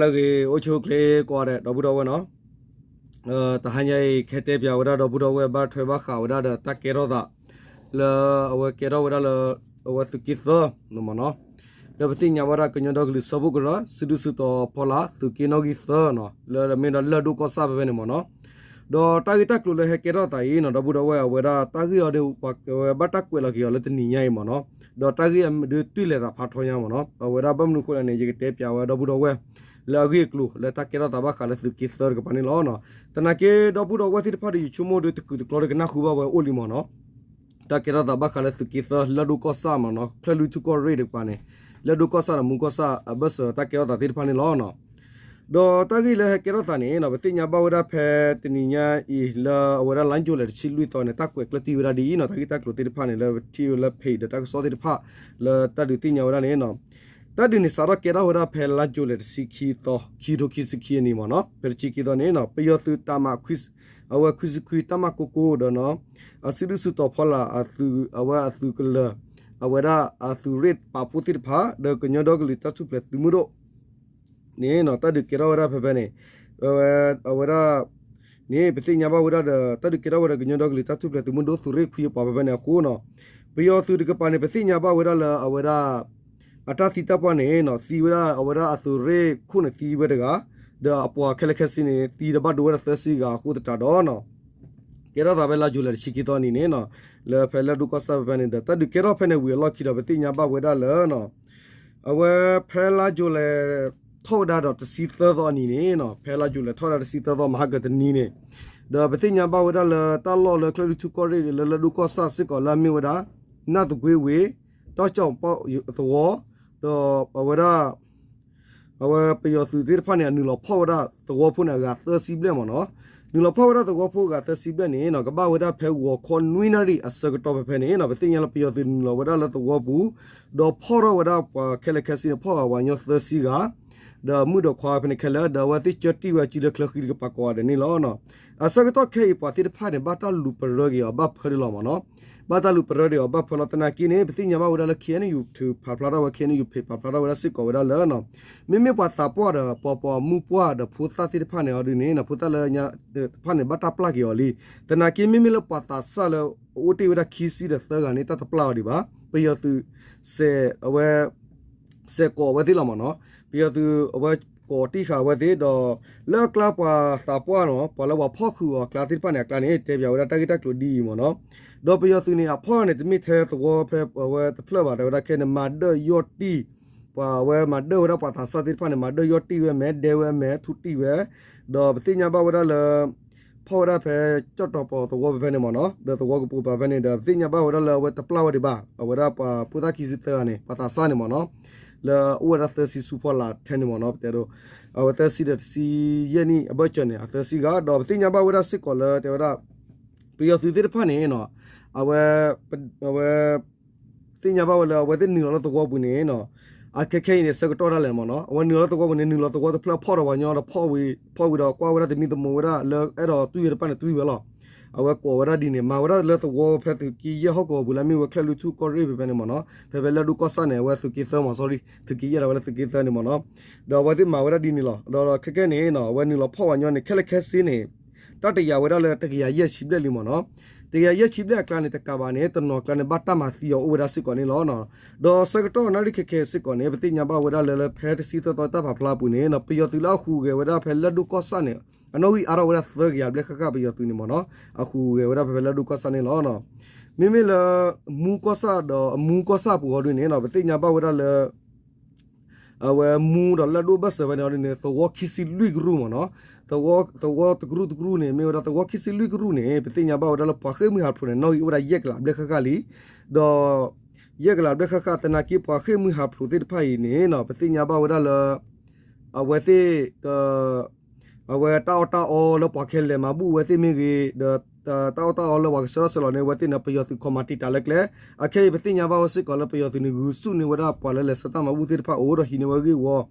လၢအဂ့ၤ အိၣ်ဆူၣ်အိၣ်ချ့ကိးဂၤဒဲး ဒီပုၢ်ဒီဝဲၢ်နီၤ, တဟါညါအံၤ ကဟဲတဲပၠးဝဲဒၣ်ဒီပုၢ်ဒီဝဲၢ် ဘၣ်ထွဲဘၣ်ဃးဝဲဒၣ်ဒီးတၢ်ကဲထီၣ်သး လၢအဝဲကဲထီၣ်ဝဲဒၣ်လၢ အဝဲသုးက့သၢမ့ၢ်နီၤ, ဒီးပသ့ၣ်ညါဘၣ်ဒၣ်ကညီဒီကလုာ်စၢဖှိၣ်ကရၢ စုဒုၣ်စုတီၤဖီလာ် သုးက့နီၣ်ဂံၢ်သၢနီၤ လၢအမ့ၢ်ဒီးလၢၢ်ဒိၣ်ကီၢ်ဆၣ်ဖဲဖဲန့ၣ်မ့ၢ်နီၤ, ဒီးတၢ်ဂ့ၢ်တၢ်ကျိၤလၢဟဲကဲထီၣ်သးအံၤနီၤ ဒီပုၢ်ဒီဝဲၢ် အဝဲဒၣ်တၢ်ဂ့ၢ်အီၤဒီး ပှၤဝဲဘၣ်တၢ်ကွဲးလီၤက့ၤအီၤလၢတနံၤညါအံၤမ့ၢ်နီၤ, ဒီးတၢ်ဂ့ၢ်အံၤဒုးတွံၢ်လဲၤသးဖးထီညါမ့ၢ်နီၤ, အဝဲဒၣ်ဘၣ်မနုၤအဃိလဲၣ်န့ၣ် ယကတဲပၠးဝဲဒီပုၢ်ဒီဝဲၢ် လၢအဂ့ၢ်အကျိၤလၢတၢ်ကဲထီၣ်သးဘၣ်ဃးလၢသုးက့သၢတကပၤန့ၣ်လီၤ. သနာ်က့ဒီပုၢ်ဒီဝဲၢ်သ့ၣ်တဖၣ်ဒီး ယဆိကမိၣ်ဒီးတကုာ်တကျီဒီးကနၢ်ဟူဘၣ်ဝဲအိၣ်လံမ့ၢ်နီၤ, တၢ်ကဲထီၣ်သးဘၣ်ဃးလၢသုးက့သၢ လၢၢ်ဒိၣ်ကီၢ်ဆၣ်မ့ၢ်နီၤ ချၢၣ်လွံၢ်ထူၣ်ကီၢ်ရ့ၣ်တကပၤန့ၣ်, လၢၢ်ဒိၣ်ကီၢ်ဆၣ်ဒီးမူကီၢ်ဆၣ်အဘၢၣ်စၢၤတၢ်ကဲထီၣ်သးသ့ၣ်တဖၣ်န့ၣ်လီၤ. ဒီးတၢ်ဂ့ၢ်လၢဟဲကဲထီၣ်သးန့ၣ်နီၤ ပသ့ၣ်ညါဘၣ်ဝဲဒၣ်ဖဲတနံၤညါအံၤလၢအဝဲဒၣ်လါယူၤလဲၣ်တဆံလွံၢ်သီန့ၣ် တၢ်ကွဲးကျၢၢ်တံၢ်ဝဲဒၣ်ဒ်အံၤနီၤ, တၢ်ဂ့ၢ်တၢ်ကျိၤသ့ၣ်တဖၣ်န့ၣ် လၢပထံၣ်ဝဲလၢ page ဒီးတၢ်ကစီၣ်သ့ၣ်တဖၣ် လၢတၢ်ဒုးသ့ၣ်ညါဝဲဒၣ်န့ၣ်နီၤ, တၢ်ဒုးန့ၣ်စးထီၣ်ကဲထီၣ်ဝဲဒၣ်ဖဲလါယူၤလဲၣ်တဆံခံသီ ခံထိခံဆံခံအနံၤမ့ၢ်နီၤ, ဖဲတဆံခံသီန့ၣ်နီၤ ပယီၤသုးတၢ်မၤ အဝဲခွံဆံခွံတၢ်မၤကိကိဒီးနီၤ အစုဒုၣ်စုတီၤဖီလာ်အသုး အဝဲအသုးကလၢၤ အဝဲဒၣ်အသုးရ့ၣ်ပာ်ဖှိၣ်သ့ၣ်တဖၣ် ဒီးကညီဒီကလုာ်တၢ်ထူၣ်ဖျဲးသုးမုၢ်ဒိၣ် န့ၣ်နီၤ တၢ်ဒုးကဲထီၣ်ဝဲဒၣ်ဖဲဖဲန့ၣ်, အဝဲဒၣ် န့ၣ် ပသ့ၣ်ညါဘၣ်ဝဲဒၣ်ဒီး တၢ်ဒုးကဲထီၣ်ဝဲဒီးကညီဒီကလုာ်တၢ်ထူၣ်ဖျဲးသုးမုၢ်ဒိၣ်သုးရ့ၣ်ခွံအပှၤဖဲဖဲန့ၣ်အဃိနီၤ, ပယီၤသုးတကပၤန့ၣ် ပသ့ၣ်ညါဘၣ်ဝဲဒၣ်လၢအဝဲဒၣ် အတၢ်သံတၢ်ပှၢ်န့ၣ်နီၤ သံဝဲဒၣ်အဝဲဒၣ်အသုးရ့ၣ်ခိၣ်န့ၣ်သံဝဲတဂၤ, ဒီးအပှၤခဲလၢာ်ခဲဆ့န့ၣ် သံဒီးဘၣ်ဒိဝဲဒၣ်သၢဆံဂၤအဃိသတးဒီးနီၤ ကဲထီၣ်သးဖဲလါယူၤလဲၣ်တဆံခံသီနံၤန့ၣ်နီၤ, လၢဖဲလၢၢ်ဒိၣ်ကီၢ်ဆၣ်ဖဲဖဲန့ၣ်ဒီး တၢ်ဒုးကဲထီၣ်ဖဲန့ၣ်ဝံၤအလီၢ်ခံဒီး ပသ့ၣ်ညါဘၣ်ဝဲဒၣ်လၢ အဝဲဖဲလါယူၤလဲၣ်ထီၣ်ဝဲဒၣ်ဒီးတဆံသၢသီအနံၤန့ၣ်နီၤ, ဖဲလါယူၤလဲၣ်ထီၣ်ဝဲဒၣ်တဆံသၢသီ မဟါကတနံၤန့ၣ်, ဒီးပသ့ၣ်ညါဘၣ်ဝဲဒၣ်လၢတၢ်လီၢ်လၢချၢၣ်လွံၢ်ထူၣ်ကီၢ်ရ့ၣ်လၢလၢၢ်ဒိၣ်ကီၢ်ဆၣ်စ့ၢ်ကီးလၢအမ့ၢ်ဝဲဒၣ် နၢ်သကွ့ဝ့ၢ် တီၢ်ကၠီၣ်ပီၣ်သဝီ, ဒီးအဝဲဒၣ် အဝဲပယီၤသုးသ့ၣ်တဖၣ်န့ၣ် အနုာ်လီၤဖီၣ်ဝဲဒၣ်သဝီဖိန့ၣ် အဂၤသၢဆံဘျဲၣ်မ့ၢ်နီၤ, နုာ်လီၤဖီၣ်ဝဲဒၣ်သဝီဖိအဂၤသၢဆံဘျဲၣ်န့ၣ်နီၤ ကဘၣ်ဝဲဒၣ်ဖဲဂီၤခီနွံနၣ်ရံၣ်အဆၢကတီၢ်ဖဲဖဲန့ၣ်နီၤ ပသ့ၣ်ညါလၢပယီၤသုးနုာ်လီၤဝဲဒၣ်လၢသဝီပူၤ, ဒီးဖီၣ်ထီၣ်ဝဲဒၣ်ပှၤခဲလၢာ်ခဲဆ့န့ၣ် ဖီၣ်ဂၤပှၤကညီသၢဆံဂၤ, ဒီးမုၣ်ဒီးခွါဖဲန့ၣ်ခဲလၢာ် ဒီးအဝဲသ့ၣ်ကၢတံၢ်ဝဲအစုလၢချၢဃံတကပၤကိးဂၤဒဲးန့ၣ်လီၤ. အဆၢကတီၢ်ခဲအံၤပှၤသ့ၣ်တဖၣ်န့ၣ် ဘၣ်တၢ်လူၤပရၢက့ၤအီၤဘၣ်ဖၢဒၣ်လီၤမ့ၢ်နီၤ, ဘၣ်တၢ်လူၤပရၢက့ၤအီၤဘၣ်ဖၢလီၤ သနာ်က့န့ၣ် ပသ့ၣ်ညါဘၣ်ဝဲဒၣ်လၢ KNU ထုးဖးဖျါထီၣ်ဝဲ KNU ဖံးဖးဖျါထီၣ်ဝဲဒၣ်စ့ၢ်ကီးဝဲဒၣ်လၢ မ့မ့ၢ်ပှၤသးပှၢ်ဒီး ပှၤပိာ်မုၣ်ပှၢ်ဒီးဖိသၣ်သ့ၣ်တဖၣ်န့ၣ်အီၤဒ်န့ၣ် ဖိသၣ်လၢညါတဖၣ်န့ၣ် ဘၣ်တၢ်ပျၢ်က့ၤအီၤလံ. သနာ်က့မ့မ့ၢ်လၢပှၤသးစၢ်လၢအအိၣ်တ့ၢ်ဝဲဒၣ်ခံဆံဒီးသၢဂၤန့ၣ် တၢ်တပျၢ်အီၤဒံးဘၣ်. ပယီၤသုး စဲးအဝဲ စဲးကိးအဝဲသ့ၣ်လီၤမ့ၢ်နီၤ. ပယီၤသုးအဝဲကိးတံၢ်ဃာ်အဝဲသ့ၣ်ဒီး လၢအကျါပှၤသးပှၢ်နီၤ ပှၤလၢပှၤဖီၣ်ဃုာ်အီၤအကျါသ့ၣ်တဖၣ်န့ၣ် အကျါန့ၣ် တဲပၠးဝဲဒၣ်တၢ်ဂ့ၢ်တၢ်ကျိၤဒ်အံၤမ့ၢ်နီၤ. ဒီးပယီၤသုးန့ၣ် အဖီၣ်န့ၣ် တမ့ၢ်ထဲသဝီဖဲအဝဲတဖျၢၣ်ဘၣ် တဲဝဲဒၣ်ခဲန့ၣ် မၤဒၢၣ်ယီၢ်တံၢ် ပှၤအဝဲမၤဒၢၣ်ဝဲဒၣ်ပှၤသးစၢ်သ့ၣ်တဖၣ်န့ၣ် မၤဒၢၣ်ယီၢ်တံၢ်ဝဲမဲာ် ဒဲဝဲမဲာ် ထူတံၢ်ဝဲ ဒီးပသ့ၣ်ညါဘၣ်ဝဲဒၣ်လၢ ဖီၣ်ဝဲဒၣ်ဖဲကၠီၣ်တီၤပီၤသဝီဖဲဖဲန့ၣ်မ့ၢ်နီၤ ဒီးသဝီကပိာ်ပၤဖဲန့ၣ်ဒီး ပသ့ၣ်ညါဘၣ်ဝဲဒၣ်လၢအဝဲတပျၢ်ဝဲဒံးဘၣ် အဝဲဒၣ်ပှၤဖိသၣ်ခံဆံသၢဂၤန့ၣ် ပှၤသးစၢ်န့ၣ်မ့ၢ်နီၤ လၢအအိၣ်ဝဲဒၣ်သၢဆံဆူဖီလာ်ထဲန့ၣ်မ့ၢ်နီၤ ပတဲဒိး အဝဲသၢဆံဒီးတဆံယဲၢ်နံၣ်အဘၢၣ်စၢၤန့ၣ် အသၢဆံဂၤ ဒီးပသ့ၣ်ညါဘၣ်ဝဲဒၣ်စ့ၢ်ကီးလၢတဲဝဲဒၣ် ပယီၤသုးသ့ၣ်တဖၣ်န့ၣ်နီၤ အဝဲ အဝဲ သ့ၣ်ညါဘၣ်ဝဲလၢအဝဲသ့ၣ်နုာ်လီၤလၢသဝီပူၤန့ၣ်နီၤ အခဲခဲအံၤန့ၣ် ဆၢကတီၢ်ဒၣ်လဲာ်မ့ၢ်နီၤ အဝဲနုာ်လီၤသဝီပူၤန့ၣ် နုာ်လီၤသဝီတဖျၢၣ်ဖီၣ်ဒီးပှၤညီဒီးဖီၣ်ဝံၤ ဖီၣ်ဝံၤဒီးကွၢ်ဝဲဒၣ်သမံသမိးဝဲဒၣ်လၢအဲၣ်ဒိးတွံၢ်ဝဲတဖၣ်န့ၣ်တွံၢ်ဝဲလီၤ. အဝဲကိးဝဲဒၣ်ဒ်န့ၣ် မၤဝဲဒၣ်လၢသဝီဖဲသုးက့ယဲၢ်ဟီၣ်ကဝီၤပူၤလၢအမ့ၢ်ဝဲချၢၣ်လွံၢ်ထူၣ်ကီၢ်ရ့ၣ်ဖဲဖဲန့ၣ်မ့ၢ်နီၤ ဖဲဖဲလၢၢ်ဒိၣ်ကီၢ်ဆၣ်န့ၣ် အဝဲသုးက့သၢမ့ၢ် sorry သုးက့ယဲၢ်ဒၣ်ဝဲလၢသုးက့သၢန့ၣ်မ့ၢ်နီၤ ဒီးခဲခဲန့ၣ်နီၤ အဝဲနုာ်လီၤဖီၣ်ဝဲညီန့ၣ် ခဲလၢာ်ခဲဆ့န့ၣ် တၢ်တယာ်ဝဲဒၣ်လၢ တကယၤယဲၢ်ဆံဘျဲၣ်လံမ့ၢ်နီၤ တကယၤယဲၢ်ဆံဘျဲၣ်အကျါန့ၣ် တကးဘၣ်န့ၣ် တနီၤကျါန့ၣ် ဘၣ်တၢ်မၤသံအီၤအိၣ်ဝဲဒၣ်စ့ၢ်ကီးန့ၣ်လီၤ. ဒီးဆၢကတီၢ်နၣ်ရံၣ်ခဲခဲစ့ၢ်ကီးန့ၣ် ပသ့ၣ်ညါဘၣ်ဝဲဒၣ်လၢ လၢဖဲတဆံသၢသီတၢ်ဖးဖျါအပူၤန့ၣ်နီၤ ပယီၤသုးလၢအဟူးဂဲၤဝဲဒၣ်ဖဲလၢၢ်ဒိၣ်ကီၢ်ဆၣ်န့ၣ် အနီၣ်ဂံၢ်အါထီၣ်ဝဲဒၣ်သၢကယၤဘျဲၣ်ဃၣ်ဃၣ် ပယီၤသုးန့ၣ်မ့ၢ်နီၤ အဟူးဂဲၤဝဲဒၣ်ဖဲဖဲလၢၢ်ဒိၣ်ကီၢ်ဆၣ်န့ၣ်လီၤ. မ့မ့ၢ်လၢ မူကီၢ်ဆၣ်ဒီးအမူကီၢ်ဆၣ်အပူၤအီၤဒ်န့ၣ်နီၤ ပသ့ၣ်ညါဘၣ်ဝဲဒၣ်လၢ အဝဲမူဒီးလၢၢ်ဒိၣ်ဘၢၣ်စၢၤဖဲန့ၣ်အီၤဒ်န့ၣ် သဝီခံဆံလွံၢ်ကရူၢ်မ့ၢ်နီၤ သဝီတကရူၢ်တကရူၢ်န့ၣ် မ့ၢ်ဝဲဒၣ်သဝီခံဆံလွံၢ်ကရူၢ်န့ၣ် ပသ့ၣ်ညါဘၣ်ဝဲဒၣ်လၢပှၤဃ့ၢ်မှံဟးဖျိးန့ၣ် နီၣ်ဂံၢ်အိၣ်ဝဲဒၣ်ယဲၢ်ကလးဘျဲၣ်ဃၣ်ဃၣ်လံ ဒီး ယဲၢ်ကလးဘျဲၣ်ဃၣ်ဃၣ် သနာ်က့ပှၤဃ့ၢ်မှံဟးဖျိးသ့ၣ်တဖၣ်အံၤန့ၣ်နီၤ ပသ့ၣ်ညါဘၣ်ဝဲဒၣ်လၢ အဝဲသ့ၣ်က အဝဲတၢ်အီၣ်တၢ်အီလၢပှၤကလဲၤမၤဘူၣ်အဝဲသ့ၣ်မ့ၢ်ဂ့ၤ ဒီးတၢ်အီၣ်တၢ်အီလၢပှၤကဆှၢထီၣ်ဆှၢလီၤန့ၣ် အဝဲသ့ၣ်န့ၣ် ပယီၤသုးခီမၤတံာ်တာ်လၢကျဲ အခဲအံၤပသ့ၣ်ညါဘၣ်ဝဲစ့ၢ်ကီးလၢပယီၤသုးန့ၣ် ဂုာ်ဆူၣ်န့ၢ်ဝဲဒၣ်ပှၤလၢလဲၤဆှၢတၢ်မၤဘူၣ်သ့ၣ်တဖၣ်အိၣ်ဒီးဟံးန့ၢ်ဝဲဂ့ၢ်ဝီ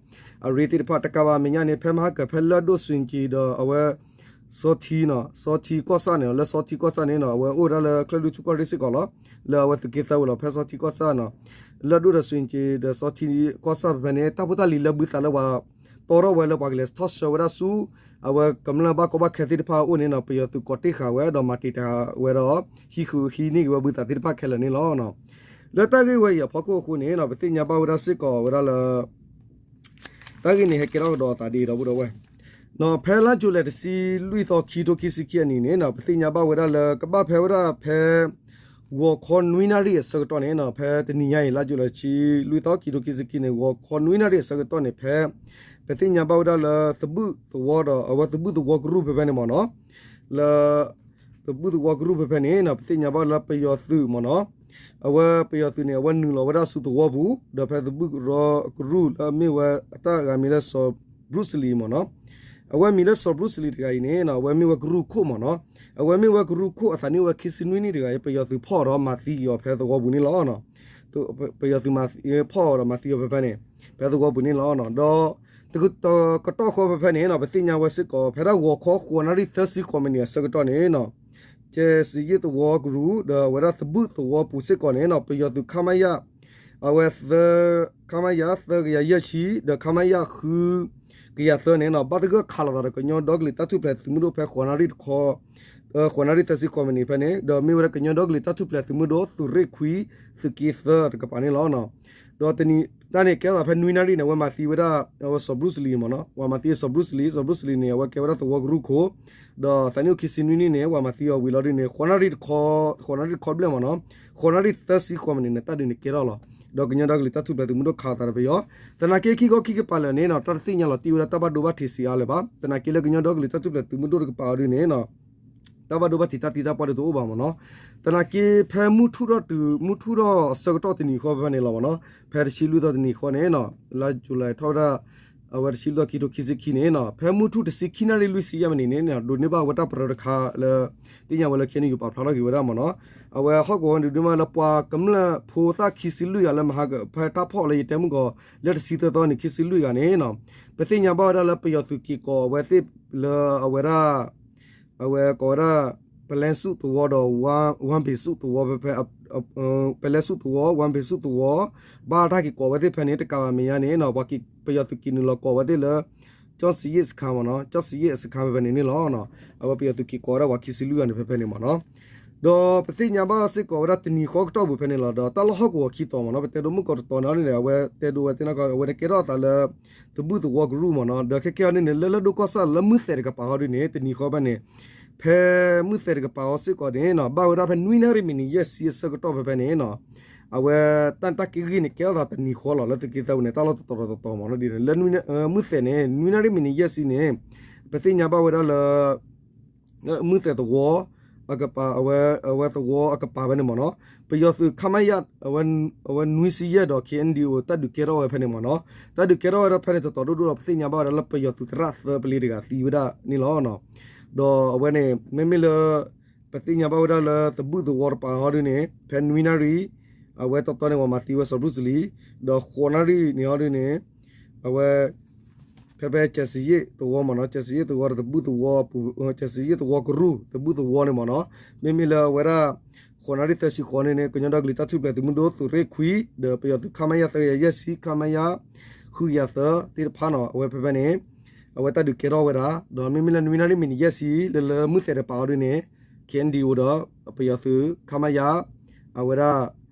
အရ့သ့ၣ်တဖၣ် တကးဘၣ်မဲာ်ညါန့ၣ် ဖဲမဟါကၢၤဖဲလၢၢ်ဒိၣ်စွ့ၣ်ကၠ့ၤဒီးအဝဲ စီထံနီၤ စီထံကီၢ်ဆၣ်န့ၣ် လၢစီထံကီၢ်ဆၣ်န့ၣ်နီၤ အဝဲအိၣ်ဝဲဒၣ်လၢချၢၣ်လွံၢ်ထူၣ်ကီၢ်ရ့ၣ်စ့ၢ်ကီးလီၤ လၢအဝဲသုးက့သၢဝံၤလီၤ ဖဲစီထံကီၢ်ဆၣ်နီၤ လၢၢ်ဒိၣ်ဒီးစွ့ၣ်ကၠ့ၤဒီးစီထံကီၢ်ဆၣ်ဖဲဖဲန့ၣ် တၢ်ဖိတၢ်လံၤလၢဘုသးလၢပှၤ တီထီၣ်ဝဲလၢပှၤကလဲၤထီၣ်ဆှၢဝဲဒၣ်ဆူ အဝဲကမျၢၢ်ဘၣ်ကီဘၣ်ခဲသ့ၣ်တဖၣ်အအိၣ်န့ၣ်နီၤ ပယီၤသုးကိးတ့ၢ်ဃာ်ဝဲဒီးမၤတံာ်တာ်ဝဲဒီး ဟံးဃုာ်ဟံးန့ၢ်က့ၤဝဲဘုသးသ့ၣ်တဖၣ်ခဲလၢာ်န့ၣ်လီၤ. လၢတၢ်ဂ့ၢ်ဝဲအံၤအဖီခိၣ်အဃိန့ၣ်နီၤ ပသ့ၣ်ညါဘၣ်ဝဲဒၣ်စ့ၢ်ကီးဝဲဒၣ်လၢ တၢ်ဂ့ၢ်န့ၣ် ဟဲကဲထီၣ်ကဒီးအသးဒ်အံၤ ဒီပုၢ်ဒီဝဲၢ်, ဖဲလါယူၤလံတဆံလွံၢ်သီ ခံထိခံဆံခံအနံၤန့ၣ်နီၤ ပသ့ၣ်ညါဘၣ်ဝဲဒၣ်လၢ ကဘၣ်ဖဲဝဲဒၣ်ဖဲ ဂီၤခီနွံနၣ်ရံၣ်အဆၢကတီၢ်န့ၣ်နီၤ ဖဲတနံၤညါအံၤ လါယူၤလံတဆံလွံၢ်သီ ခံထိခံဆံခံန့ၣ် ဂီၤခီနွံနၣ်ရံၣ်အဆၢကတီၢ်န့ၣ် ဖဲ ပသ့ၣ်ညါဘၣ်ဝဲဒၣ်လၢသဘုၣ်သဝီဒီး အဝဲသဘုၣ်သဝီကရူၢ်ဖဲဖဲန့ၣ်မ့ၢ်နီၤ, လၢ သဘုၣ်သဝီကရူၢ်ဖဲဖဲန့ၣ်နီၤ ပသ့ၣ်ညါဘၣ်လၢပယီၤသုးမ့ၢ်နီၤ, အဝဲပယီၤသုးန့ၣ် အဝဲနုာ်လီၤဝဲဒၣ်ဆူသဝီပူၤ ဒီးဖဲသဘုၣ်ကရူၢ်လၢအမ့ၢ်ဝဲအတၢ်ဂၤမံၤလၢစီၤဘြူစလံမ့ၢ်နီၤ, အဝဲမံၤလၢစီၤဘြူစလံတဂၤအံၤန့ၣ်နီၤ အဝဲမ့ၢ်ဝဲကရူၢ်ခိၣ်မ့ၢ်နီၤ, အဝဲမ့ၢ်ဝဲကရူၢ်ခိၣ်အသးနံၣ်အိၣ်ဝဲခံဆံနွံနံၣ်တဂၤအံၤ ပယီၤသုးဖီၣ်ဒီးမၤသံက့ၤအီၤဖဲသဝီပူၤန့ၣ်လီၤ. ပယီၤသုးမၤဖီၣ်ဒီးမၤသံအီၤဖဲဖဲန့ၣ် ဖဲသဝီပူၤန့ၣ်လီၤ. ဒီး တကတီၢ်ဃီဖဲဖဲန့ၣ်နီၤ ပသ့ၣ်ညါဝဲစ့ၢ်ကီး ဖဲဒၣ်ဂီၤခီဃိးနၣ်ရံၣ်သၢဆံဃိးမံးနံးအဆၢကတီၢ်န့ၣ်နီၤ ကဲစံယ့ၣ်သဝီကရူၢ် ဒီးအဝဲဒၣ်သဘုၣ်သဝီပူၤစ့ၢ်ကီးန့ၣ်နီၤ ပယီၤသုး ခမရ အဝဲ ခမရ သၢကယၤယဲၢ်ဆံ ဒီး ခမရ ဃုကယၤသၢန့ၣ်နီၤ ဘၣ်သဂၢၢ်ခးလိာ်သးဒီးကညီဒီကလုာ်တၢ်ထူၣ်ဖျဲးသုးမုၢ်ဒိၣ်ဖဲဃိးနၣ်ရံၣ်တခီ ဃိးနၣ်ရံၣ်သၢဆံဃိးမံးနံးဖဲန့ၣ် ဒီးမ့ၢ်ဝဲဒၣ်ကညီဒီကလုာ်တၢ်ထူၣ်ဖျဲးသုးမုၢ်ဒိၣ် သုးရ့ၣ်ခွံ သုးက့သၢတကပၤန့ၣ်လီၤ. ဒီးတနံၤတၢ်န့ၣ် ကဲထီၣ်သးဖဲနွံနၣ်ရံၣ်န့ၣ် အဝဲမၤသံဝဲဒၣ် အဝဲစီၤဘြူစလံမ့ၢ်နီၤ ပှၤမၤသံစီၤဘြူစလံ စီၤဘြူစလံန့ၣ် အဝဲကဲဝဲဒၣ်သဝီကရူၢ်ခိၣ် ဒီးသးနံၣ်အိၣ်ခံဆံနွံနံၣ်န့ၣ် ပှၤမၤသံအီၤဝံၤလီၤဒ်န့ၣ် ဃိးနၣ်ရံၣ်တခီ ဃိးနၣ်ရံၣ်တခီဘျဲၣ်မ့ၢ်နီၤ ဃိးနၣ်ရံၣ်သၢဆံဃိးမံးနံးန့ၣ် တၢ်ဒုးန့ၣ်ကဲထီၣ်လီၤ. ဒီးကညီဒီကလုာ်တၢ်ထူၣ်ဖျဲးသုးမုၢ်ဒိၣ်ခးလိာ်သးဒီးပယီၤ သနာ်က့ခံခီခံကပၤလၢာ်န့ၣ်နီၤ တၢ်တသ့ၣ်ညါလီၤတံၢ်ဝဲဒၣ်တၢ်ဘၣ်ဒိဘၣ်ထံးဆံးအါလၢၤဘၣ်. သနာ်က့လၢကညီဒီကလုာ်တၢ်ထူၣ်ဖျဲးသုးမုၢ်ဒိၣ်တကပၤအီၤဒ်န့ၣ်နီၤ တၢ်ဘၣ်ဒိဘၣ်ထံးတၢ်သံတၢ်ပှၢ်ဒ်တအိၣ်ဘၣ်မ့ၢ်နီၤ. သနာ်က့ဖဲမုၢ်ထူၣ်ထီၣ်တုၤ မုၢ်ထူၣ်ထီၣ်အဆၢကတီၢ်တနံၤဃီဖဲဖဲန့ၣ်လီၤမ့ၢ်နီၤ ဖဲတဆံလွံၢ်သီတနံၤဃီန့ၣ်နီၤ လါယူၤလံထီၣ်ဝဲဒၣ် အဝဲတဆံလွံၢ်သီ ခံထိခံဆံခံန့ၣ်နီၤ ဖဲမုၢ်ထူၣ်တဆံခံနၣ်ရံၣ်လွံၢ်ဆံယဲၢ်မံးနံးန့ၣ် ဒိးန့ၢ်ဘၣ်ဝဲတၢ်ပရၢတခါလၢ သ့ၣ်ညါဝဲလၢ ခ့ၣ်အဲၣ်ယူၣ် ပာ်ဖျါထီၣ်က့ၤဝဲဒၣ်မ့ၢ်နီၤ အဝဲဟီၣ်ကဝီၤဒုးဒုးမးလၢပှၤကမျၢၢ်ဖိသၣ်ခံဆံလွံၢ်ဂၤလၢမဟါက ဖဲတၢ်ဖီၣ်လၢယတဲမုၢ်ကီး လၢတဆံသၢသီန့ၣ် ခံဆံလွံၢ်ဂၤန့ၣ်နီၤ ပသ့ၣ်ညါဘၣ်ဝဲဒၣ်လၢပယီၤသုးက့ၤကိးအဝဲသ့ၣ်လၢအဝဲဒၣ် အဝဲကိးဝဲဒၣ် ပလဲဆူၣ်သဝီဒီး ဝါဘ့ၣ်ဆူၣ်သဝီဖဲဖဲ ပလဲဆူၣ်သဝီ ဝါဘ့ၣ်ဆူၣ်သဝီ ဘၣ်တၢ်က့ၤကိးဝဲသ့ၣ်ဖဲန့ၣ် တကးဘၣ်မဲာ်ညါန့ၣ်နီၤ ပယီၤသုးက့ၤနုာ်လီၤကိးဝဲသ့ၣ်လၢ ကၠီစံယ့ၣ်စခါမ့ၢ်နီၤ ကၠီစံယ့ၣ်အစခါဖဲဖဲန့ၣ်န့ၣ်လီၤ. အဝဲပယီၤသုးက့ၤကိးဝဲဒၣ်ပှၤခံဆံလွံၢ်ဂၤန့ၣ်ဖဲဖဲန့ၣ်မ့ၢ်နီၤ ဒီးပသ့ၣ်ညါဘၣ်စ့ၢ်ကီးဝဲဒၣ်တနံၤဃီကတီၢ်ပူၤဖဲန့ၣ်လီၤ. ဒီးတၢ်လီၢ်ဟီၣ်ကဝီၤခံတီၤမ့ၢ်နီၤ ပတဲဒိမုၢ်ကီးတတီၤန့ၣ်န့ၣ် အဝဲတဲဒိဝဲသ့ၣ်နီၢ်ကီၢ် အဝဲန့ၣ်ကဲထီၣ်အသးလၢ သဘုၣ်သဝီကရူၢ်မ့ၢ်နီၤ ဒီးခဲကဲအီၤန့ၣ်န့ၣ် လၢလၢၢ်ဒိၣ်ကီၢ်ဆၣ်လၢမုၢ်သဲးတကပၤဟီဒ်န့ၣ် တနံၤဃီဖဲန့ၣ် ဖဲမုၢ်သဲးတကပၤဟီစ့ၢ်ကီးန့ၣ်နီၤ ဘၣ်ဝဲဒၣ်ဖဲနွံနၣ်ရံၣ်မံးနံးယဲၢ်ဆံအဆၢကတီၢ်ဖဲဖဲန့ၣ်နီၤ အဝဲတၢ်တၢ်က့ၢ်ဂ့ၢ်န့ၣ် ကဲထီၣ်အသးတနံၤဃီလီၤ လၢသုးက့သၢပူၤန့ၣ် တၢ်လီၢ်တတီၤတတီၤမ့ၢ်နီၤ ဒ်န့ၣ် လၢ မုၢ်သဲးန့ၣ် နွံနၣ်ရံၣ်မံးနံးယဲၢ်ဆံန့ၣ် ပသ့ၣ်ညါဘၣ်ဝဲဒၣ်လၢ မုၢ်သဲးသဝီ အကပၤ အဝဲ အဝဲသဝီအကပၤဖဲန့ၣ်မ့ၢ်နီၤ ပယီၤသုး ခမရ အဝဲ အဝဲနွံဆံယဲၢ်ဒီး ခ့ၣ်အဲၣ်ယူၣ် တၢ်ဒုးကဲထီၣ်ဝဲဖဲန့ၣ်မ့ၢ်နီၤ တၢ်ဒုးကဲထီၣ်ဝဲဒၣ်ဖဲန့ၣ်တတီၤဒိၣ်ဒိၣ်ဒီး ပသ့ၣ်ညါဘၣ်ဝဲဒၣ်လၢပယီၤသုးသရၣ်သၢပလ့တဂၤသံဝဲဒၣ်န့ၣ်လီၤ. ဒီးအဝဲန့ၣ် မ့မ့ၢ်လၢ ပသ့ၣ်ညါဘၣ်ဝဲဒၣ်လၢသဘုၣ်သဝီတပၤဟီဒ်န့ၣ် ဖဲနွံနၣ်ရံၣ် အဝဲတီတီန့ၣ် ပှၤမၤသံဝဲစီၤဘြူစလံ ဒီးဃိးနၣ်ရံၣ်န့ၣ်ဟီဒ်န့ၣ် အဝဲ ဖဲဖဲကဲစံယ့ၣ်သဝီမ့ၢ်နီၤ ကဲစံယ့ၣ်သဝီဒီးသဘုၣ်သဝီပူၤ ကဲစံယ့ၣ်သဝီကရူၢ် သဘုၣ်သဝီန့ၣ်မ့ၢ်နီၤ မ့မ့ၢ်လၢအဝဲဒၣ် ဃိးနၣ်ရံၣ်သၢဆံဃိးန့ၣ်န့ၣ် ကညီဒီကလုာ်တၢ်ထူၣ်ဖျဲးသုးမုၢ်ဒိၣ် သုးရ့ၣ်ခွံ ဒီးပယီၤသုး ခမရ သၢကယၤယဲၢ်ဆံ ခမရ ဃုကယၤသၢသ့ၣ်တဖၣ်နီၤ အဝဲဖဲဖဲန့ၣ် အဝဲတၢ်ဒုးကဲထီၣ်ဝဲဒၣ် ဒီးမ့မ့ၢ်လၢနွံနၣ်ရံၣ်မံးနံးယဲၢ်ဆံ လၢလၢမုၢ်သဲးတပၤအီၤဒ်န့ၣ် ခ့ၣ်အဲၣ်ယူၣ် ဒီး ပယီၤသုး ခမရ အဝဲဒၣ်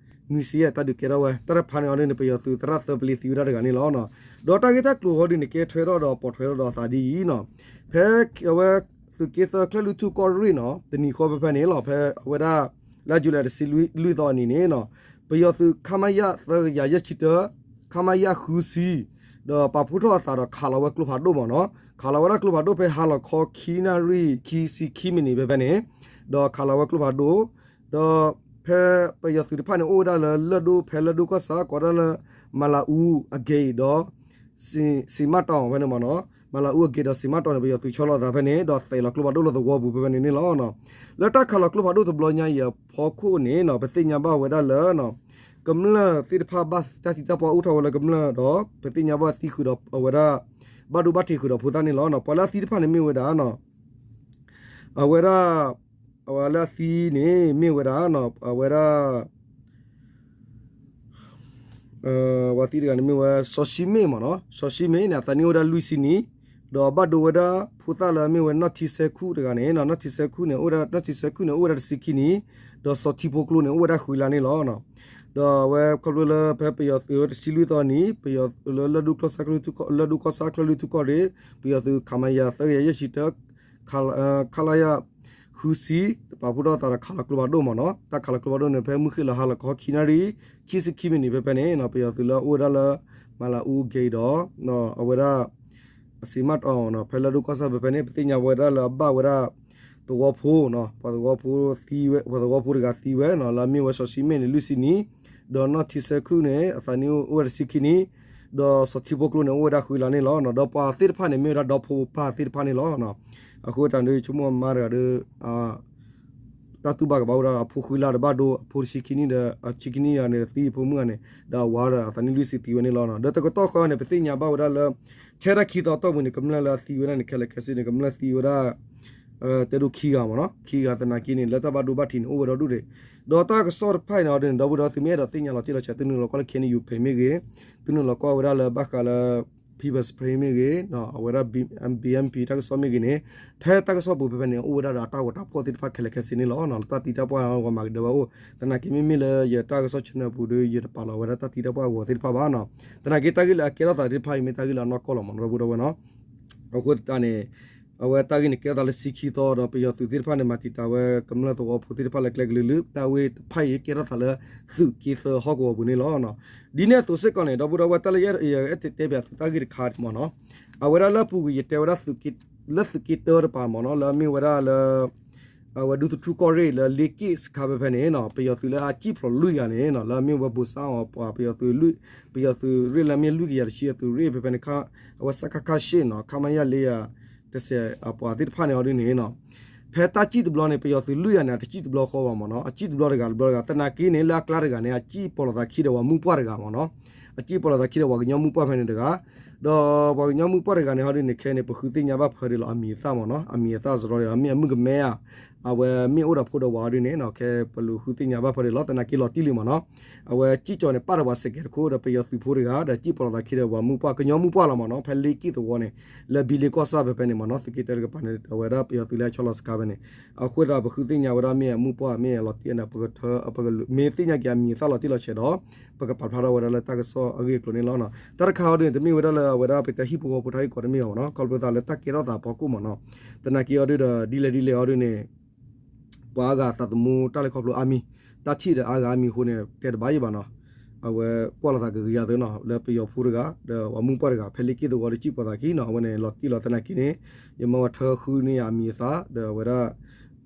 နွံဆံယဲၢ် တၢ်ဒုးကဲထီၣ်ဝဲ တၢ်တဖၣ်န့ၣ်အီၤဒ်န့ၣ် ပယီၤသုးသရၣ်သၢပလ့သံဝဲဒၣ်တဂၤန့ၣ်လီၤ. ဒီးတၢ်ဂ့ၢ်တၢ်ကျိၤဟီဒ်န့ၣ် ကဲထွဲထီၣ်ဒီးပိာ်ထွဲထီၣ်ဒီးအသးဒ်အံၤနီၤ ဖဲအဝဲ သုးက့သၢ ကၠဲၣ်လွံၢ်ထူၣ်ကီၢ်ရ့ၣ်နီၤ တနံၤဃီဖဲဖဲန့ၣ်လီၤ ဖဲအဝဲဒၣ် လါယူၤလံတဆံလွံၢ်သီအနံၤန့ၣ်နီၤ ပယီၤသုး ခမရ သၢကယၤယဲၢ်ဆံတၢ ခမရ ဃုဆံ ဒီးပာ်ဖှိၣ်ထီၣ်အသးဒီးခးလီၤဝဲကျိဖးဒိၣ်မ့ၢ်နီၤ ခးလီၤဝဲဒၣ်ကျိဖးဒိၣ်ဖဲဟါလီၤခီခံနၣ်ရံၣ် ခံဆံခံမံးနံးဖဲဖဲန့ၣ် ဒီးခးလီၤဝဲကျိဖးဒိၣ် ဒီးဖဲပယီၤသုးတဖၣ်န့ၣ် အိၣ်ဝဲဒၣ်လၢလၢၢ်ဒိၣ် ဖဲလၢၢ်ဒိၣ်ကီၢ်ဆၣ် ကိးဒၣ်လၢ မလၤအူအဂ့ၤဒီး စံးမၣ်တီၢ်ဖဲန့ၣ်မ့ၢ်နီၤ မလၤအူအဂ့ၤဒီးစံးမၣ်တီၢ်န့ၣ် ပယီၤသုးဆီလီၤအသးဖဲန့ၣ် ဒီးသဲးလီၤကျိဖးဒိၣ်လၢသဝီပူၤဖဲဖဲန့ၣ်န့ၣ်လီၤ. လၢတၢ်ခးလီၤကျိဖးဒိၣ်တဘျီညါအံၤအဖီခိၣ်န့ၣ်နီၤ ပသ့ၣ်ညါဘၣ်ဝဲဒၣ်လၢ ကမျၢၢ်သ့ၣ်တဖၣ်ဘၣ်တၢ်သံတၢ်ပှၢ်အိၣ်ထီၣ်ဝဲလၢကမျၢၢ်ဒီး ပသ့ၣ်ညါဘၣ်သံဃုာ်ဒီးအဝဲဒၣ် ဘၣ်ဒိဘၣ်ထံးဃုာ်ဒီးဖိသၣ်န့ၣ်လီၤ. ပှၤလၢအသံတဖၣ်န့ၣ်မ့ၢ်ဝဲဒၣ် အဝဲဒၣ် အဝဲလၢအသံန့ၣ်မ့ၢ်ဝဲဒၣ် အဝဲဒၣ် ပှၤသံတဂၤန့ၣ်မ့ၢ်ဝဲစီၤၡံမ့ၣ်မ့ၢ်နီၤ, စီၤၡံမ့ၣ်န့ၣ် အသးနံၣ်အိၣ်ဝဲဒၣ်လွံၢ်ဆံနံၣ်, ဒီးဘၣ်ဒိဝဲဒၣ်ဖိသၣ်လၢအမ့ၢ်ဝဲနီၢ်ထံဆၢခူၣ်တဂၤန့ၣ်နီၤ, နီၢ်ထံဆၢခူၣ်န့ၣ် အိၣ်ဝဲဒၣ်နီၢ်ထံဆၢခူၣ်န့ၣ် အိၣ်ဝဲဒၣ်တဆံခံနံၣ်, ဒီးစီၤထံဖိကျိန့ၣ် အိၣ်ဝဲဒၣ်ဃုလါန့ၣ်လီၤ. ဒီးအဝဲခီဖျိလၢဖဲပယီၤသုးတဆံလွံၢ်သီနံၤ ပယီၤလၢလၢၢ်ဒိၣ်ကီၢ်ဆၣ်ချၢၣ်လွံၢ်ထူၣ်ကီၢ်, လၢၢ်ဒိၣ်ကီၢ်ဆၣ်ချၢၣ်လွံၢ်ထူၣ်ကီၢ်ရ့ၣ် ပယီၤသုး ခမရ သၢကယၤယဲၢ်ဆံတၢ ခလရ ဃုဆံ ပာ်ဖှိၣ်ထီၣ်သးဒီးခးလီၤကျိဖးဒိၣ်မ့ၢ်နီၤ, တၢ်ခးလီၤကျိဖးဒိၣ်န့ၣ် ဖဲမုၢ်ဃ့ၢ်လီၤဟါလီၤခီခံနၣ်ရံၣ် ခံဆံခံမံးနံးဖဲဖဲန့ၣ်နီၤ ပယီၤသုးလၢအအိၣ်ဝဲဒၣ်လၢ မၤလၤအူဂ့ၤဒီး အဝဲဒၣ် အစံးမးတီၤနီၤ ဖဲလၢၢ်ဒိၣ်ကီၢ်ဆၣ်ဖဲဖဲန့ၣ် ပသ့ၣ်ညါဝဲဒၣ်လၢအဘၣ်ဝဲဒၣ် သဝီဖိနီၤ, ပှၤသဝီဖိသံဝဲ, ပှၤသဝီဖိတဂၤသံဝဲနီၤ လၢအမ့ၢ်ဝဲစီၤၡံမ့ၣ်န့ၣ် လွံၢ်ဆံနံၣ်, ဒီးနီၢ်ထံဆၢခူၣ်န့ၣ် အသးနံၣ်အိၣ်ဝဲဒၣ်တဆံခံနံၣ်, ဒီးစီၤထံဖိကျိန့ၣ် အိၣ်ဝဲဒၣ်ဃုလါန့ၣ်လီၤ. ဒီးပှၤသ့ၣ်တဖၣ်န့ၣ် မ့ၢ်ဝဲဒၣ်ဒီဖိပၢ်သ့ၣ်တဖၣ်န့ၣ်လီၤ. အဃိတၢ်ဒုး ဆိကမိၣ်မါတဂၤဒီး တၢ်တူၢ်ဘၣ်ကဘၣ်အိၣ်ဒၣ်ဒီးအဖိဃုလါဒီးဘၣ်ဒိ အဖိတဆံခံနံၣ်ဒီး အဆံခံနံၣ်ယၤန့ၣ်ဒီးသံအဖိမုၣ်ဂၤန့ၣ် ဒီးအဝၤဒီးအသးနံၣ်လွံၢ်ဆံသံဝဲန့ၣ်လီၤ. ဒီးတကတီၢ်ဃီန့ၣ် ပသ့ၣ်ညါဘၣ်ဝဲဒၣ်လၢ ထဲဒၣ်ခံသီအတီၢ်ပူၤန့ၣ် ကမျၢၢ်လၢအသံဝဲဒၣ်န့ၣ် ခဲလၢာ်ခဲဆ့န့ၣ် ကမျၢၢ်သံဝဲဒၣ် တဲဒိၣ်ခံဂၤမ့ၢ်နီၤ, ခံဂၤသနာ်က့န့ၣ် လၢတၢ်ဘၣ်ဒိဘၣ်ထံးန့ၣ် အိၣ်ဝဲဒီဒူၣ်ဒံး, ဒီးတၢ်ကစီၣ်တဖၣ်အံၤန့ၣ်အီၤဒ်န့ၣ် ဒီပုၢ်ဒီဝဲၢ်သုမ့ၢ်အဲၣ်ဒိးသ့ၣ်ညါလီၤတံၢ်လီၤဆဲး သုနုာ်လီၤကွၢ်လၢ K N U page မ့ၢ်ဂ့ၤ, သုနုာ်လီၤကွၢ်ဝဲဒၣ်လၢဘၣ်ဃးလၢ People's Spring မ့ၢ်ဂ့ၤ, အဝဲဒၣ် B M P တၢ်ကစီၣ်မ့ၢ်ဂ့ၤန့ၣ် ဖဲတၢ်ကစီၣ်ပူၤဖဲဖဲန့ၣ် အိၣ်ဝဲဒၣ်ဒီးအတၢ်ဂီၤတၢ်ဖီၣ်သ့ၣ်တဖၣ်ခဲလၢာ်ခဲဆ့န့ၣ်လီၤ. တၢ်သံတၢ်ပှၢ်ဂီၤမၤကဒၢဝဲအိၣ်, သနာ်က့မ့မ့ၢ်လၢယတၢ်ကစီၣ် channel ပူၤဒီး ယတပာ်လီၤဝဲဒၣ်တၢ်သံတၢ်ပှၢ်အဂီၤသ့ၣ်တဖၣ်ဘၣ်နီၤ. သနာ်က့တၢ်ဂ့ၢ်လၢအကဲထီၣ်သးသ့ၣ်တဖၣ်အံၤ မ့ၢ်တၢ်ဂ့ၢ်လၢအနီၢ်ကီၢ်လီၤမ့ၢ်နီၤ ဒီပုၢ်ဒီဝဲၢ်နီၤ. အဃိသတးန့ၣ် အဝဲတၢ်ဂ့ၢ်န့ၣ်ကဲထီၣ်သးလၢဆံခံသီ ဒီးပယီၤသုးသ့ၣ်တဖၣ်န့ၣ် မၤတံာ်တာ်ဝဲကမျၢၢ်သဝီဖိသ့ၣ်တဖၣ်လၢကျဲကလုာ်လုာ်, တၢ်ဝ့ၢ်တဖၣ်အံၤကဲထီၣ်သးလၢသုးက့သၢဟီၣ်ကဝီၤပူၤန့ၣ်လီၤ. ဒ်န့ၣ်အသိးစ့ၢ်ကီးန့ၣ် ဒီပုၢ်ဒီဝဲၢ် တၢ်လၢယအဲၣ်ဒိးတဲပၠးသုတၢ်ဂ့ၢ်တခါမ့ၢ်နီၤ, အဝဲဒၣ်လၢပူၤကွံာ်ယတဲဝဲဒၣ် လၢသုးက့တၢတပၤမ့ၢ်နီၤ လၢအမ့ၢ်ဝဲဒၣ်လၢ အဝဲဒူသထူကီၢ်ရ့ၣ်လၢလ့က့ၣ်စခါဖဲဖဲန့ၣ်နီၤ ပယီၤသုးလၢအစံၣ်ဖျိးလွံၢ်ဂၤန့ၣ်နီၤ လၢအမ့ၢ်ဝဲဘိးစါအီၤပှၤ ပယီၤသုးရ့ၣ်လၢအမ့ၢ်လွံၢ်ကယၤတဆံအသုးရ့ၣ်ဖဲဖဲန့ၣ် အဝဲ စကခ ရှစ်နီၤ ခမရ လေးရာ တစ်ဆယ် အပှၤသ့ၣ်တဖၣ်န့ၣ်အီၤဒ်န့ၣ်နီၤ ဖဲတၢ်စံၣ်တဘျီန့ၣ် ပယီၤသုးလွံၢ်ဂၤန့ၣ် အတစံၣ်တဘျီဃီဘၣ်မ့ၢ်နီၤ အစံၣ်တဘျီတဂၤတဘျီတဂၤ သနာ်က့န့ၣ် လၢအကျါတဂၤန့ၣ် အစံၣ်ပိာ်လိာ်သးခံဒီးပှၤမုၣ်ပှၢ်တဂၤမ့ၢ်နီၤ အစံၣ်ပိာ်လိာ်သးခံဒီးပှၤကညီမုၣ်ပှၢ်ဖဲန့ၣ်တဂၤ ဒီးပှၤကညီမုၣ်ပှၢ်တဂၤန့ၣ် ဟီဒ်န့ၣ် ခဲအံၤန့ၣ် ပဃုသ့ၣ်ညါဘၣ်ဖဲဒၣ်လီၤ အမံၤအသၣ်မ့ၢ်နီၤ အမံၤအသၣ်စရီဒီး မ့ၢ်အမုၣ်ကမဲဧါ အဝဲမ့ၢ်အိၣ်ဒီးဖိဒီးဝၤအီၤဒ်န့ၣ်နီၤ ခဲပလူၤဃုသ့ၣ်ညါဘၣ်ဖဲဒၣ်လီၤ သနာ်က့လီၤတံၢ်လံမ့ၢ်နီၤ အဝဲစံၣ်ကၠီၤန့ၣ် ပာ်ဒီးပှၤစဲးကဲးတခိၣ်ဒီးပယီၤသုးဖိတဂၤ ဒီးစံၣ်ပိာ်လိာ်သးခံဒီးပှၤမုၣ်ပှၢ် ကညီမုၣ်ပှၢ်လီၤမ့ၢ်နီၤ ဖဲလ့က့ၣ်သဝီန့ၣ် လၢဘံလ့ကီၢ်ဆၣ်ဖဲဖဲန့ၣ်မ့ၢ်နီၤ သုးက့တၢတကပၤန့ၣ် အဝဲဒၣ်ပယီၤသုးလၢအဆီလီၤစခါဖဲန့ၣ် အဃိသတးပဃုသ့ၣ်ညါဝဲဒၣ်မ့ၢ်အမုၣ်ပှၢ်မ့ၢ်အလီၤတံၢ်အန့ၣ် ပကထၢ ပကမ့ၢ်သ့ၣ်ညါက့ၤအမံၤအသၣ်လီၤတံၢ်လီၤဆဲးဒီး ပကပာ်ဖျါထီၣ်ဝဲဒၣ်လၢတၢ်ကစီၣ်အဂ့ၢ်အကျိၤန့ၣ်လီၤ. တၢ်တခါအီၤဒ်န့ၣ် တမ့ၢ်ဝဲဒၣ်လၢအဝဲဒၣ်ပတဟံၣ်ဖိဃီဖိတၢ်ဂ့ၢ်ကီတမ့ၢ်ဘၣ်မ့ၢ်နီၤ ခီဖျိသးလၢတၢ်ကဲထီၣ်သးအဖီခိၣ်မ့ၢ်နီၤ သနာ်က့အီၤဒ်ဒီး ဒ်လဲၣ်ဒ်လဲၣ်အီၤဒ်န့ၣ် ပှၤအါဂၤသးသမူတၢ်လဲၤခီဖျိအါမံၤ တၢ်ထံၣ်ဒီးအါဂၤအါမံၤအဃိန့ၣ် တဲတဘၣ်ယံၤဘၣ်နီၤ အဝဲကွၢ်လိာ်သးကဂ့ၤဂ့ၤယၤသ့နီၤ လၢပယီၤဖိတဂၤ ဒီးပှၤမုၣ်ပှၢ်တဂၤ ဖဲလ့က့ၣ်သဝီဒီးစံၣ်ပိာ်သးခံနီၤ အဝဲန့ၣ်လီၤတံၢ်လီၤသနာ်က့န့ၣ် ယမ့ၢ်ဝဲထၢဃုန့ၢ်ယၤအမံၤအသၣ် ဒီးအဝဲဒၣ်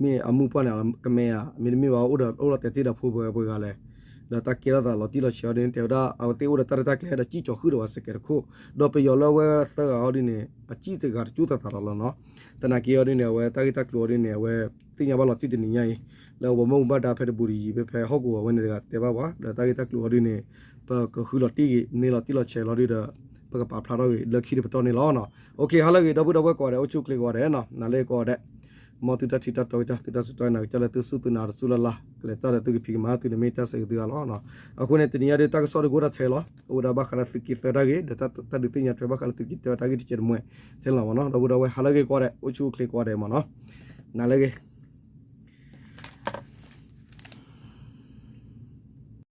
မ့ၢ်အမုၣ်ပှၢ်န့ၣ် ကမဲဧါ မ့တမ့ၢ်ဘၣ်အိၣ်ဒီးအိၣ်လီၤတဲာ်တ့ၢ်ဒီးဖိပှဲၤပှဲၤဂၤလဲၣ် ဒီးတၢ်ကဲထီၣ်သးလီၤတံၢ်လီၤဆဲးအီၤဒ်န့ၣ် တဲဝဲဒၣ် အဝဲသ့ၣ်အိၣ်ဒီးတၢ်ရဲၣ်တၢ်ကျဲၤဒီးစံၣ်ကၠီၤဃုာ်ဒီးပှၤစဲးကဲးတခိၣ် ဒီးပယီၤလၢအဝဲသၢဂၤအီၤဒ်န့ၣ် အစံၣ်တဂၤတကၠိသးသးလီၤလီၤနီၤ သနာ်က့အီၤဒ်န့ၣ် အဝဲတၢ်ဂ့ၢ်တၢ်ကျိၤအီၤဒ်န့ၣ် အဝဲသ့ၣ်ညါဘၣ်လီၤတံၢ်တနံၤညါအံၤ လၢပှၤဘၣ်မူဘၣ်ဒါဖဲတဘူးတယံၤဖဲဖဲဟီၣ်ကဝီၤဝဲန့ၣ်တဂၤတဲဘၣ်ပှၤ ဒီးတၢ်ဂ့ၢ်တၢ်ကျိၤအီၤဒ်န့ၣ် ပကဃုလီၤတံၢ်ဂ့ၤ န့ၢ်လီၤတံၢ်လီၤဆဲးလီၤဒ်ဒီး ပကပာ်ဖျါထီၣ်ဂ့ၤလၢခံတပတီၢ်န့ၣ်လီၤ. အိၣ်ခ့ ဟါလၢအဂ့ၤ ဒီပုၢ်ဒီဝဲၢ်ကိးဂၤဒဲး အိၣ်ဆူၣ်အိၣ်ချ့ကိးဂၤဒဲးနီၤ နၤလၢကိးဂၤဒဲး မ်သုတၢ်ထံၣ်တၢ်တီကစၢ် သုတၢ်စူၢ်တၢ်နာ်ကစၢ်လၢသုစူၢ်သုနာ်တစူၢ်လၢ်လၢ် ကလဲၤတၢ်ဒီးသုကဖံးကမၤ သုန့ၣ်မ့ၢ်တၢ်ဆၢဂ့ၤသုဂၤလီၤ. အဃိန့ၣ် တနံၤညါဒ်တၢ်ကစီၣ်တကိးတၢ်ထဲလီၤ အိၣ်ဝဲဒၣ်ဘၣ်ဃးလၢသုးက့သၢတၢ်ဂ့ၢ် ဒီးတၢ်ဒုးသ့ၣ်ညါထွဲဘၣ်ဃးလၢသုးက့တၢတၢ်ဂ့ၢ်တကဲးတမှဲ ထဲလီၤမ့ၢ်နီၤ ဒီပုၢ်ဒီဝဲၢ် ဟါလၢအဂ့ၤကိးဂၤဒဲး အိၣ်ဆူၣ်အိၣ်ချ့ကိးဂၤဒဲးမ့ၢ်နီၤ နၤလၢအဂ့ၤ